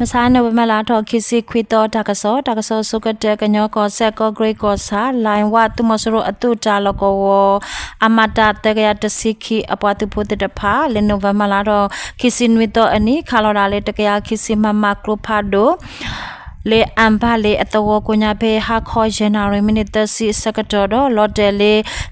မဆါ နိၣ်ဝ့ဘၢၣ်လါထီၣ်ခံဆံခွံသီ တၢ်ကစီၣ်, တၢ်ကစီၣ်ဆိကတၢၢ် ကညီကီၢ်စဲၣ် ကီၢ်ကရ့ၣ်ကီၢ်ဆၣ် လၢၣ်ဝၣ် သုးမီၤစိရိၤအသုးတၢ်လီၢ်ကဝီၤ အမတၢသၢကယၤတဆံခံ အပှၤသုးဖိသ့ၣ်တဖၣ် လၢနိၣ်ဝ့ဘၢၣ်လါထီၣ်ခံဆံနွံသီအနံၤ ခးလီၤဒၣ်လၢတကယၤခံဆံ မမ ကျိဖးဒိၣ် လၢအၣ်ဘၣ်လ့ၣ်အသဝီကိးညါဖဲ ဟါခီယဲၢ်နၣ်ရံၣ် မံးနံးသၢဆံအဆၢကတီၢ်ဒီး လီၤတဲာ်လၢ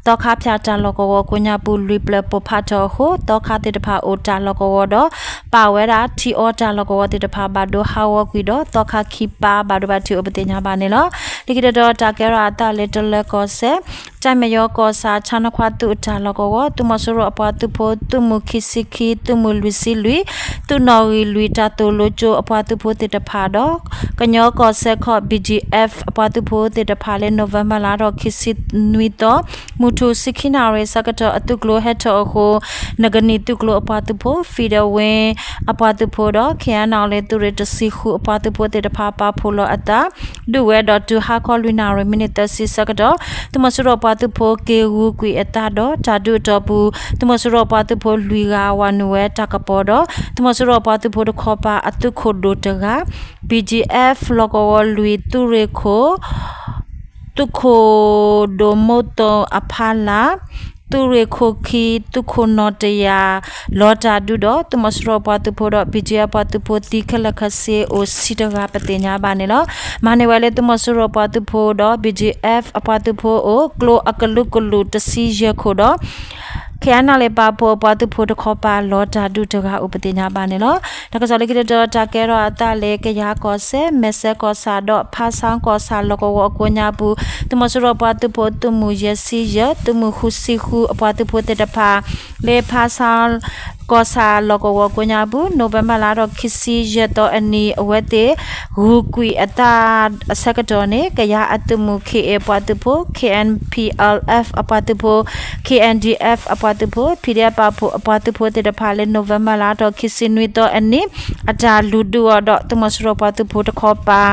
သီခါဖၠၣ်တၢ်လီၢ်ကဝီၤကိးညါပူၤ လွံၢ်ပျၢၤပိၢ်ဖးထီၣ်အဃိ သီခါသ့ၣ်တဖၣ်အိၣ်တၢ်လီၢ်ကဝီၤဒီး ပာ်ဝဲဒၣ်ထံအီတၢ်လီၢ်ကဝီၤသ့ၣ်တဖၣ် ဘၣ်ဒိဟးဂီၤကွံာ်ဒီး သီခါခံပၢ် ဘၣ်ဒိဘၣ်ထံးအိၣ်ပသ့ၣ်ညါဘၣ်န့ၣ်လီၤ. လၢခံတတီၤ တၢ်ကဲထီၣ်အသးလၢတလၢကီၢ်စဲၣ် ကၠဲၣ်မယီကီၢ်ဆၣ် ဆၣ်နခွါသုးအတၢ်လီၢ်ကဝီၤ သုးမီၤစိရိၤအပှၤသုးဖိ သုးမုၢ်ခံဆံခံ သုးမုၢ်လွံၢ်ဆံလွံၢ် သုးနီၣ်ဂံၢ်လွံၢ် တၢ်သိၣ်လိကၠိအပှၤသုးဖိသ့ၣ်တဖၣ်ဒီး ကညီကီၢ်စဲၣ်ခီၣ် ဘီၣ်ကၠံၣ်အ့ၣ်ဖ် အပှၤသုးဖိသ့ၣ်တဖၣ် လၢနိၣ်ဝ့ဘၢၣ်လါထီၣ်ခံဆံနွံသီ မုၢ်ထူၣ်ဆံခံနၣ်ရံၣ်အဆၢကတီၢ် အသုးကျိၤဟဲထီၣ်အဃိ နကနံၣ်သုးကျိၤအပှၤသုးဖိ ဖံးဒဝ့ အပှၤသုးဖိဒီး ခ့ၣ်အဲၣ်နၣ်လၢ သုးရ့ၣ်တဆံဃု အပှၤသုးဖိသ့ၣ်တဖၣ် ပာ်ဖှိၣ်လီၤအသး ဒုးဝဲဒီးတုၤဟါခီလွံၢ်နၣ်ရံၣ် မံးနံးသၢဆံအဆၢကတီၢ် သုးမီၤစိရိၤအပှၤသုးဖိ က့ၤဂုာ်ကွံာ်အသးဒီး တၢ်ဒုးအတီၢ်ပူၤ သုးမီၤစိရိၤအပှၤသုးဖိလွံၢ်ဂၤ ဝၤနုာ်ဝဲတၢ်ကပီၤဒီး သုးမီၤစိရိၤအပှၤသုးဖိတခီပၤ အသုးခိၣ်ဒိၣ်တဂၤ ဘီၣ်ကၠံၣ်အ့ၣ်ဖ် လီၢ်ကဝီၤလွံၢ် သုးရ့ၣ်ခိၣ် သုးခိၣ်ဒိၣ်မိၢ်သိၣ်အဖီလာ် သုးရ့ၣ်ခိၣ်ခံ သုးခိၣ်နီၢ်တယၢ် လီၤတၢ်ဒုးဒီး သုးမီၤစိရိၤအပှၤသုးဖိဒီး ဘီၣ်ကၠံၣ်အ့ၣ်ဖ် အပှၤသုးဖိသံခဲလၢာ်ခဲဆ့အိၣ်ဆံတဂၤ ပသ့ၣ်ညါဘၣ်န့ၣ်လီၤ. မၤန့ၢ်ဝဲလၢသုးမီၤစိရိၤအပှၤသုးဖိဒီး ဘီၣ်ကၠံၣ်အ့ၣ်ဖ် အပှၤသုးဖိအအိၣ် ကျိအကလုာ်ကလုာ်တဆံယဲၢ်ခိၣ်ဒီး ခ့ၣ်အဲၣ်နၣ်လၢ ပာ်ဖှိၣ်အပှၤသုးဖိတခီပၤ လီၤတၢ်ဒုးတဂၤအိၣ်ပသ့ၣ်ညါဘၣ်န့ၣ်လီၤ. တၢ်ကစီၣ်လၢခံတတီၤ တၢ်ကဲထီၣ်အသးလၢ ကယၤကီၢ်စဲၣ် မဲၢ်စဲကီၢ်ဆၣ်ဒီး ဖါဆါကီၢ်ဆၣ်လီၢ်ကဝီၤအကိးညါပူၤ သုးမီၤစိရိၤအပှၤသုးဖိ သုးမုၢ်ယဲၢ်ဆံယဲၢ် သုးမုၢ်ဃုဆံဃု အပှၤသုးဖိသ့ၣ်တဖၣ် လၢဖါဆါကီၢ်ဆၣ်လီၢ်ကဝီၤအကိးညါပူၤ နိၣ်ဝ့ဘၢၣ်လါထီၣ်ခံဆံယဲၢ်သီအနံၤ အဝဲသ့ၣ် ဂုာ်ကွံာ်အသးအဆၢကတီၢ်န့ၣ် ကယၤအသုးမုၢ် ခ့ၣ်အ့ၣ်ပှၤသုးဖိ ခ့ၣ်အဲၣ်ပီၣ်အ့ၣ်ဖ် အပှၤသုးဖိ ခ့ၣ်အဲၣ်ဒံၣ်အ့ၣ်ဖ် အပှၤသုးဖိ ဖံးဒဲးပာ်ဖှိၣ်အပှၤသုးဖိသ့ၣ်တဖၣ်လၢ နိၣ်ဝ့ဘၢၣ်လါထီၣ်ခံဆံနွံသီအနံၤ အတၢ်လူၤဒုးအီၤဒီး သုးမီၤစိရိၤပှၤသုးဖိတခီပၤ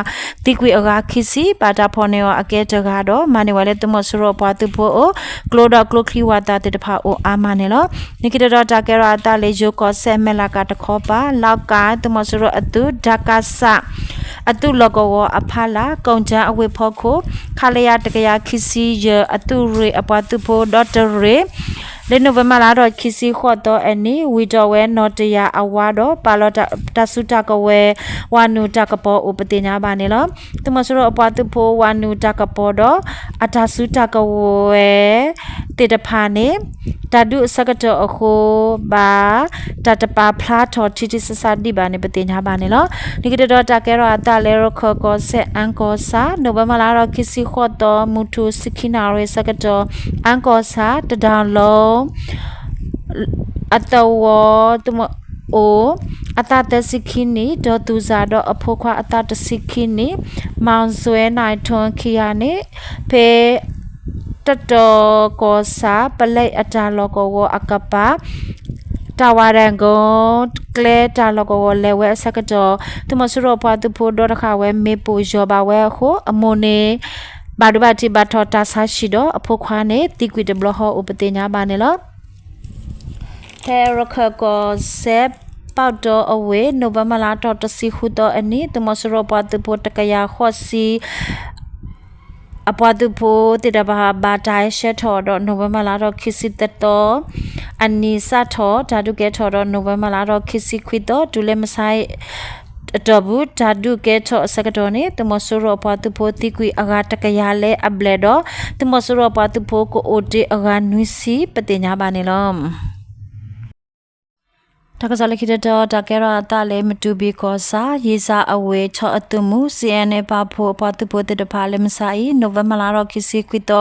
သံကွံာ်အဂၤခံဆံ ဘၣ်တၢ်ဖီၣ်န့ၢ်အီၤအကဲတဂၤဒီး မၤန့ၢ်ဝဲလၢသုးမီၤစိရိၤအပှၤသုးဖိအအိၣ် ကျိဒီးကျိချံဝၣ်သၣ်သ့ၣ်တဖၣ်အိၣ်အါမးန့ၣ်လီၤ. လၢခံတတီၤ တၢ်ကဲထီၣ်အသးလၢ ယိၤကီၢ်စဲၣ် မဲၢ်လးကးတခီပၤ လီၤကၢ် သုးမီၤစိရိၤအသုး ဒကစ အသုးလီၢ်ကဝီၤအဖီလာ် ကိၣ်ကၠၢအဝ့ၢ်ဖီခိၣ် ခလရ တကယၤခံဆံယဲၢ် အသုးရ့ၣ်အပှၤသုးဖိဒီတရ့ၣ် လၢနိၣ်ဝ့ဘၢၣ်လါထီၣ်ခံဆံဃိးသီအနံၤ ဝံၣ်ထီၣ်ဝဲနီၢ်တယၢ်အဝါဒီး ပာ်လီၤတၢ်စုတၢ်ကဝဲၤ ဝၤနုာ်တၢ်ကပီၤအိၣ်ပသ့ၣ်ညါဘၣ်န့ၣ်လီၤ. သုးမီၤစိရိၤအပှၤသုးဖိ ဝၤနုာ်တၢ်ကပီၤဒီး အတၢ်စုတၢ်ကဝဲၤသ့ၣ်တဖၣ်န့ၣ် တၢ်ဒုးအဆၢကတီၢ်အဃိ ဘၣ်တၢ်တပာ်ဖျါထီၣ်ထံထံဆးဆးဒံးဘၣ်န့ၣ် ပသ့ၣ်ညါဘၣ်န့ၣ်လီၤ. လၢခံတတီၤ တၢ်ကဲထီၣ်အသးလၢ ရခၢၣ်ကီၢ်စဲၣ် အၣ်ကီၢ်ဆၣ် နိၣ်ဝ့ဘၢၣ်လါထီၣ်ခံဆံဃိးသီ မုၢ်ထူၣ်ဆံခံနၣ်ရံၣ်အဆၢကတီၢ် အၣ်ကီၢ်ဆၣ် တဒါလီ အသဝီ သုးမီၤအိၣ် အသးသၢဆံခံနံၣ် ဒီးသူၣ်စၢ်ဒီးအဖိခွါအသးတဆံခံနံၣ် မီၣ်စွဲနၢၣ်ထွန်းခံဂၤန့ၣ် ဖဲ တတီၢ်ကီၢ်ဆၣ် ပလဲအတၢ်လီၢ်ကဝီၤအကပၤ တၢ်ဝါတၢ်ကိ ကျဲတၢ်လီၢ်ကဝီၤလဲၤဝဲအဆၢကတီၢ် သုးမီၤစိရိၤအပှၤသုးဖိဒီတဃၣ်ဝဲ မ့ၣ်ပိၢ်ယီၢ်ဘၣ်ဝဲအဃိ အမိၢ်န့ၣ် ဘၣ်ဒိဘၣ်ထံးဘၣ်ထီၣ်တၢ်ဆါဟံၣ်ဒီး အဖိခွါန့ၣ် သံကွံာ်တဘျီဃီအိၣ်ပသ့ၣ်ညါဘၣ်န့ၣ်လီၤ. ဖဲရခၢၣ်ကီၢ်စဲၣ် ပီၣ်တီအဝ့ၢ် နိၣ်ဝ့ဘၢၣ်လါထီၣ်တဆံဃုသီအနံၤ သုးမီၤစိရိၤအပှၤသုးဖိတကယၤဃိးဆံ အပှၤသုးဖိသ့ၣ်တဖၣ် ဘၣ်တၢ်ဟဲဆှၢထီၣ်ဒီး နိၣ်ဝ့ဘၢၣ်လါထီၣ်ခံဆံသၢသီအနံၤ စးထီၣ်တၢ်ဒုးကဲထီၣ်ဒီး နိၣ်ဝ့ဘၢၣ်လါထီၣ်ခံဆံခွံသီ တုၤလၢမဆါ အတီၢ်ပူၤ တၢ်ဒုးကဲထီၣ်အဆၢကတီၢ်န့ၣ် သုးမီၤစိရိၤအပှၤသုးဖိသံကွံာ်အဂၤတကယၤလၢအဘျဲၣ်ဒီး သုးမီၤစိရိၤအပှၤသုးဖိကအိၣ်တ့ၢ်အဂၤနွံဆံ ပသ့ၣ်ညါဘၣ်န့ၣ်လီၤ. တၢ်ကစီၣ်လၢခံတတီၤ တၢ်ကဲထီၣ်အသးလၢ မတူၢ်ဘံၣ်ကီၢ်ဆၣ် ယ့ၣ်စၣ်အဝ့ၢ် ဆီအသုးမုၢ် စံၣ်အဲၣ်နဲၣ် ပာ်ဖှိၣ်အပှၤသုးဖိသ့ၣ်တဖၣ်လၢမဆါအံၤ နိၣ်ဝ့ဘၢၣ်လါထီၣ်ခံဆံခွံသီ ဂီ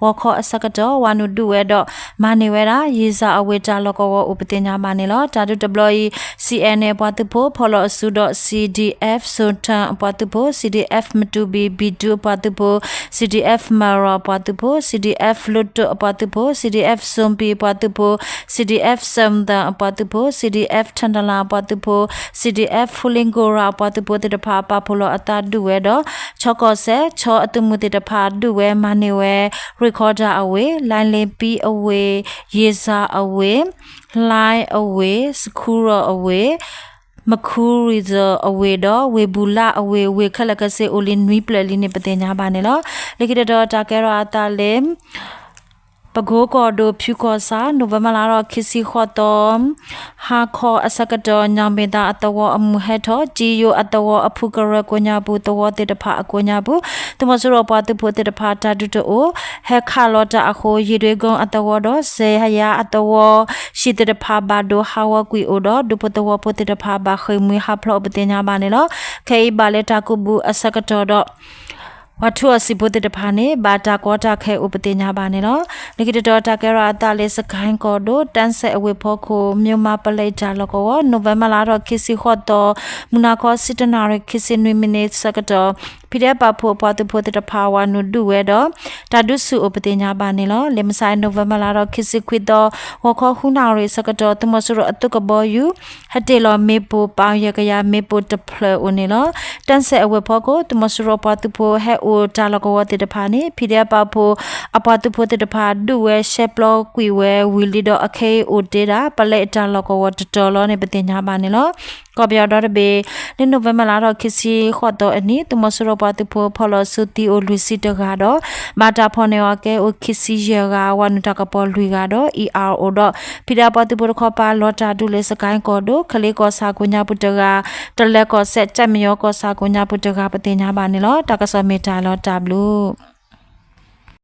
ၤခီအဆၢကတီၢ် ဝၤနုာ်ဒုးဝဲဒီး မၤန့ၢ်ဝဲဒၣ် ယ့ၣ်စၣ်အဝ့ၢ်တၢ်လီၢ်ကဝီၤအိၣ်ပသ့ၣ်ညါဘၣ်န့ၣ်လီၤ. တၢ်ဒုးတဘျီအံၤ စံၣ်အဲၣ်နဲၣ် အပှၤသုးဖိ ဖီၣ်လီၤအစုဒီး CDF စိၣ်ထၢၣ်အပှၤသုးဖိ, CDF မတူၢ်ဘံၣ် ဘံၣ်ဒူအပှၤသုးဖိ, CDF မၤရီၤအပှၤသုးဖိ, CDF လိၣ်တိၣ်အပှၤသုးဖိ, CDF စိၣ်ပံၣ်အပှၤသုးဖိ, CDF စၢၣ်သၢၣ်အပှၤသုးဖိ, CDF ထၣ်တလၣ်အပှၤသုးဖိ, CDF ဖူလ့ၣ်ကိရၣ်အပှၤသုးဖိသ့ၣ်တဖၣ် ပာ်ဖှိၣ်လီၤအသးဒုးဝဲဒီး ခၠီကီၢ်စဲၣ် ခၠီအသုးမုၢ်သ့ၣ်တဖၣ် ဒုးဝဲမၤန့ၢ်ဝဲ ရ့ၣ်ခီတၢ်အဝ့ၢ်, လါလ့ပံအဝ့ၢ်, ယ့ၣ်စၣ်အဝ့ၢ်, လါအဝ့ၢ်, စခူရီၣ်အဝ့ၢ်, မခူရံၣ်အဝ့ၢ်ဒီး ဝ့ၢ်ဘူၣ်လၣ်အဝ့ၢ် ဝ့ၢ်ခဲလၢာ်ခဲဆ့အိၣ်လံနွံဖျၢၣ်လံန့ၣ် ပသ့ၣ်ညါဘၣ်န့ၣ်လီၤ. လၢခံတတီၤတၢ်ကဲထီၣ်အသးလၢ ပကိကီၢ်ဒိၣ်ဖၠူကီၢ်ဆၣ် နိၣ်ဝ့ဘၢၣ်လါထီၣ်ခံဆံဃိးသီ ဟါခီအဆၢကတီၢ် ညၣ်မ့ၢ်သၣ်အသဝီအမုၢ်ဟဲထီၣ် ကၠံယိၤအသဝီအဖုကရၢကိးညါပူၤ သဝီသ့ၣ်တဖၣ်အကိးညါပူၤ သုးမီၤစိရိၤပှၤသုးဖိသ့ၣ်တဖၣ်တၢ်ဒုးတအိၣ် ဟဲခးလီၤတၢ်အဃိ ယ့ၣ်ဒွ့ကိအသဝီဒီး စဲးယါအသဝီ ဟံၣ်သ့ၣ်တဖၣ်ဘၣ်ဒိဟးဂီၤကွံာ်အိၣ်ဒီး ဒူဖိသဝီဖိသ့ၣ်တဖၣ်ဘၣ်ဃ့ၢ်မှံဟးဖျိးအိၣ်ပသ့ၣ်ညါဘၣ်န့ၣ်လီၤ. ခဲအံၤဘၣ်လၢတၢ်ကူးဘုအဆၢကတီၢ်ဒီး ပှၤထူးအီၣ်စံာ်ဖိသ့ၣ်တဖၣ်န့ၣ် ဘၣ်တၢ်ကီတၢ်ခဲအိၣ်ပသ့ၣ်ညါဘၣ်န့ၣ်လီၤ. လၢခံတတီၤတၢ်ကဲထီၣ်အသးလၢ စကဲၣ်ကီၢ်ဒိၣ် တၢ်စဲးအဝ့ၢ်ဖီခိၣ် မိၢ်မၤပလဲတၢ်လီၢ်ကဝီၤ နိၣ်ဝ့ဘၢၣ်လါထီၣ်ခံဆံဃိးသီ မုၢ်နၤခီဆံတၢနၣ်ရံၣ် ခံဆံနွံမံးနံးဆၢကတီၢ် ဖံဒဲးပာ်ဖှိၣ် အပှၤသုးဖိသ့ၣ်တဖၣ်ဝၤနုာ်ဒုးဝဲဒီး တၢ်ဒုးဆူၣ်အိၣ်ပသ့ၣ်ညါဘၣ်န့ၣ်လီၤ. လၢမုၢ်ဆါ နိၣ်ဝ့ဘၢၣ်လါထီၣ်ခံဆံခွံသီ ဂီၤခီဃုနၣ်ရံၣ်ဆၢကတီၢ် သုးမီၤစိရိၤအသုးကဘီယူၤ ဟဲတ့ၢ်လီၤမ့ၣ်ပိၢ်ပီၣ်ယဲၢ်ကယၤမ့ၣ်ပိၢ်တဖျၢၣ်အိၣ်န့ၣ်လီၤ. တၢ်စဲးအဝ့ၢ်ဖီခိၣ် သုးမီၤစိရိၤပှၤသုးဖိဟဲအိၣ်တၢ်လီၢ်ကဝီၤသ့ၣ်တဖၣ်န့ၣ် ဖံဒဲးပာ်ဖှိၣ် အပှၤသုးဖိသ့ၣ်တဖၣ် ဒုးဝဲရှဲပျီကွံာ်ဝဲဝံၤလံဒီး အခဲအံၤအိၣ်တ့ၢ်ဒၣ် ပလဲအတၢ်လီၢ်ကဝီၤတတီၤလီၤန့ၣ် ပသ့ၣ်ညါဘၣ်န့ၣ်လီၤ. ကီၢ်ပယီၤဒီတဘ့ၣ် လၢနိၣ်ဝ့ဘၢၣ်လါထီၣ်ခံဆံဃိးသီအနံၤ သုးမီၤစိရိၤပှၤသုးဖိ ဖီၣ်လီၤစုသံအိၣ်လွံၢ်ဆံတဂၤဒီး ဘၣ်တၢ်ဖီၣ်န့ၢ်အီၤကဲအိၣ်ခံဆံယဲၢ်ဂၤ ဝၤနုာ်တၢ်ကပီၤလွံၢ်ဂၤဒီး အံၤအါအိၣ်ဒီး ဖံဒဲးပှၤသုးဖိတခီပၤ လီၤတၢ်ဒုးလၢ စကဲၣ်ကီၢ်ဒိၣ်ခလ့ကီၢ်ဆၣ်ကိးညါပူၤတဂၤ, တလဲၤကီၢ်စဲး ကၠဲးမယီၤကီၢ်ဆၣ်ကိးညါပူၤတဂၤ ပသ့ၣ်ညါဘၣ်န့ၣ်လီၤ. တၢ်ကစီၣ်မ့ၢ်တၢ်လီၤတၢ်ဘျုး